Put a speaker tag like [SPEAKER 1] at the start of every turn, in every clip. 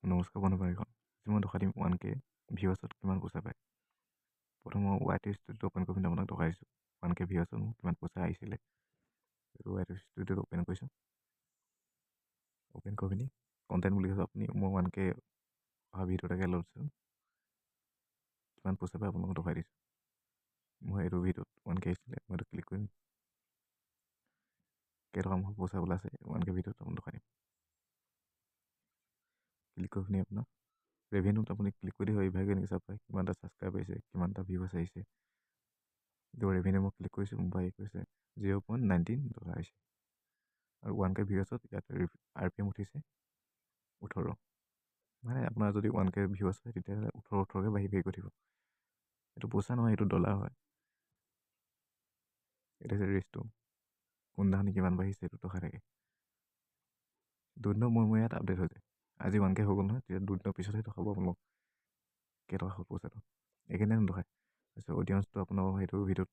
[SPEAKER 1] নমস্কাৰ বন্ধু বান্ধৱীসকল, আজি মই দেখাই দিম 1K ভিউৱাৰ্ছত কিমান পইচা পায়। প্ৰথম মই ৱাই টি ষ্টুডিঅ'টো অ'পেন কৰি পিনি আপোনাক দেখাই দিছোঁ 1K ভিউৱাৰ্ছত মোক কিমান পইচা আহিছিলে। এইটো ৱাই টি ষ্টুডিঅ'টো অ'পেন কৰিছোঁ। অ'পেন কৰি পিনি কণ্টেণ্ট বুলি কৈছোঁ। আপুনি মই 1K অহা ভিডিঅ' এটাকে লৈছোঁ, কিমান পইচা পায় আপোনালোকক দেখাই দিছোঁ। মই এইটো ভিডিঅ'ত 1K আহিছিলে, মই এইটো ক্লিক কৰিম। কেইটকা মোৰ পইচা ওলাইছে 1K ভিডিঅ'ত আপোনাক দেখাই দিম। ক্লিক কৰি পিনি আপোনাৰ ৰেভিনিউত আপুনি ক্লিক কৰি দিব। এইভাগে এনেকৈ চাব পাৰে কিমানটা ছাবস্ক্ৰাইব আহিছে, কিমানটা ভিউৱাৰ্ছ আহিছে। এইটো ৰেভিনিউ মই ক্লিক কৰিছোঁ, মোৰ আহি কৈছে $0.19 আহিছে। আৰু 1K ভিউৱাৰ্ছত ইয়াত আৰ পি এম উঠিছে 18। মানে আপোনাৰ যদি 1K viewers হয়, তেতিয়াহ'লে 18 18কৈ বাঢ়ি বাঢ়ি গৈ থাকিব। এইটো পইচা নহয়, এইটো ডলাৰ হয়। এইটো হৈছে ৰিচটো, কোনদিনাখনি কিমান বাঢ়িছে এইটো দেখাই থাকে। দুদিনৰ মূৰে মূৰে ইয়াত আপডেট হৈ যায়। আজি 1K হৈ গ'ল নহয়, তেতিয়া দুদিনৰ পিছতহে দেখাব আপোনালোক কেইটকা হ'ল পইচাটো, এইখিনিয়ে নেদেখায়। তাৰপিছত অডিয়েঞ্চটো আপোনালোকৰ সেইটো ভিডিঅ'ত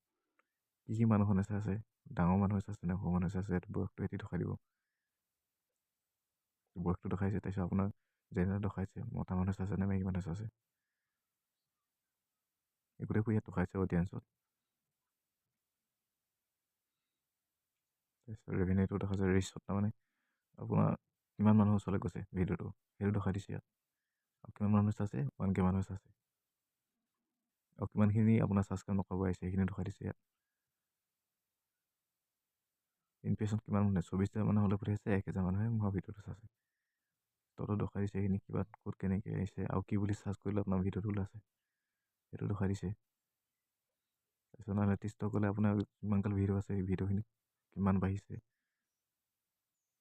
[SPEAKER 1] কি কি মানুহখনে চাইছে, ডাঙৰ মানুহে চাইছে নে সৰু মানুহে চাইছে, সেইটো বয়সটো সিহঁতি দেখাই দিব। বয়সটো দেখাইছে। তাৰপিছত আপোনাৰ জেণ্ডাৰ দেখাইছে, মতা মানুহে চাইছে নে মাইকী মানুহে চাইছে, এই গোটেইবোৰ ইয়াত দেখাইছে অডিয়েঞ্চত। তাৰপিছত ৰেভিনিউটো দেখাইছে, ৰিচত তাৰমানে আপোনাৰ কিমান মানুহৰ ওচৰলৈ গৈছে ভিডিঅ'টো সেইটো দেখাই দিছে ইয়াত। আৰু কিমান মানুহে চাইছে, 1K মানুহে চাইছে। আৰু কিমানখিনি আপোনাৰ ছাবস্ক্ৰাইব নকৰাব আহিছে সেইখিনি দেখাই দিছে ইয়াত। ইমপ্ৰেশ্যন কিমান মানুহে, 24 হাজাৰ মানুহ হ'লে পঠিয়াইছে, 1000 মানুহে মোৰ ভিডিঅ'টো চাইছে। তলত দেখাই দিছে সেইখিনি কিবা ক'ত কেনেকৈ আহিছে আৰু কি বুলি চাৰ্চ কৰিলে আপোনাৰ ভিডিঅ'টো ওলাইছে সেইটো দেখাই দিছে। তাৰপিছত এনালিটিক্সত গ'লে আপোনাৰ কিমানকাল ভিডিঅ' আছে, সেই ভিডিঅ'খিনি কিমান বাঢ়িছে,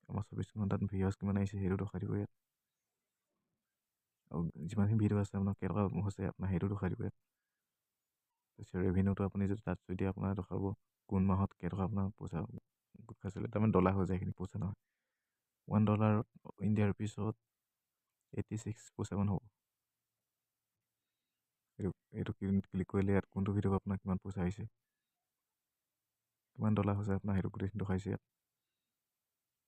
[SPEAKER 1] আমাৰ 24 ঘণ্টাত ভিউৱাৰ্ছ কিমান আহিছে সেইটো দেখাই দিব ইয়াত। আৰু যিমানখিনি ভিডিঅ' আছে আপোনাৰ কেইটকা হৈছে আপোনাৰ সেইটো দেখাই দিব ইয়াত। তাৰপিছত ৰেভিনিউটো আপুনি যদি তাত যদি আপোনাৰ দেখাব কোন মাহত কেইটকা আপোনাৰ পইচা গোট খাইছিলে, তাৰমানে ডলাৰ হৈ যায় সেইখিনি, পইচা নহয়। $1ত ইণ্ডিয়াৰ ৰুপিছত 86 পইচামান হ'ব। এইটো ক্লিক কৰিলে ইয়াত কোনটো ভিডিঅ' আপোনাৰ কিমান পইচা আহিছে, কিমান ডলাৰ হৈছে আপোনাৰ সেইটো গোটেইখিনি দেখাইছে ইয়াত।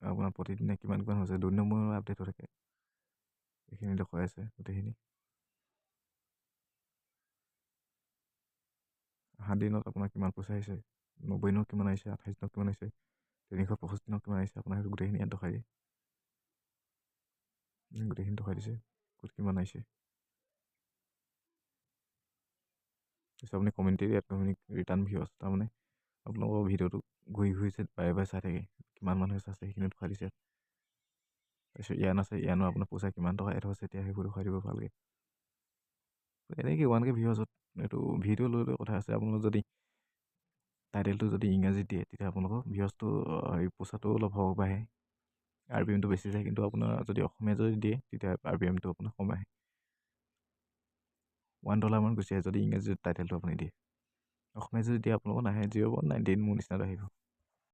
[SPEAKER 1] আপোনাৰ প্ৰতিদিনে কিমান কিমান হৈছে, দুদিনৰ মূৰে আপডেট হৈ থাকে, এইখিনি দেখুৱাই আছে গোটেইখিনি। 7 দিনত আপোনাৰ কিমান পইচা আহিছে, 90 দিনত কিমান আহিছে, 28 দিনত কিমান আহিছে, 365 দিনত কিমান আহিছে, আপোনাৰ সেইটো গোটেইখিনি ইয়াত দেখাই দিয়ে। গোটেইখিনি দেখাই দিছে ক'ত কিমান আহিছে। তাৰপিছত আপুনি কমেণ্টেৰী ইয়াত ৰিটাৰ্ণ ভিউৱাৰ্ছ, তাৰমানে আপোনালোকৰ ভিডিঅ'টো ঘূৰি ঘূৰি যে বাৰে বাৰে চাই থাকে, কিমান মানুহে চাইছে সেইখিনি দেখুৱাই দিছে। তাৰপিছত ইয়ান আছে, ইয়ানো আপোনাৰ পইচা কিমান টকা এড হৈছে এতিয়া সেইবোৰ দেখুৱাই দিব ভালকৈ। এনেকৈ 1K ভিউৱাৰ্ছত এইটো ভিডিঅ' লৈ লৈ কথা আছে। আপোনালোক যদি টাইটেলটো যদি ইংৰাজীত দিয়ে, তেতিয়া আপোনালোকৰ ভিউৱাৰ্ছটো এই পইচাটো অলপ সৰহ বাঢ়ে, আৰ পি এমটো বেছি যায়। কিন্তু আপোনাৰ যদি অসমীয়া যদি দিয়ে, তেতিয়া আৰ পি এমটো আপোনাৰ কম আহে, $1মান গুচি আহে যদি ইংৰাজী টাইটেলটো আপুনি দিয়ে। অসমীয়া যদি দিয়ে আপোনালোকৰ নাহে, 0.19 মোৰ নিচিনাটো আহিব।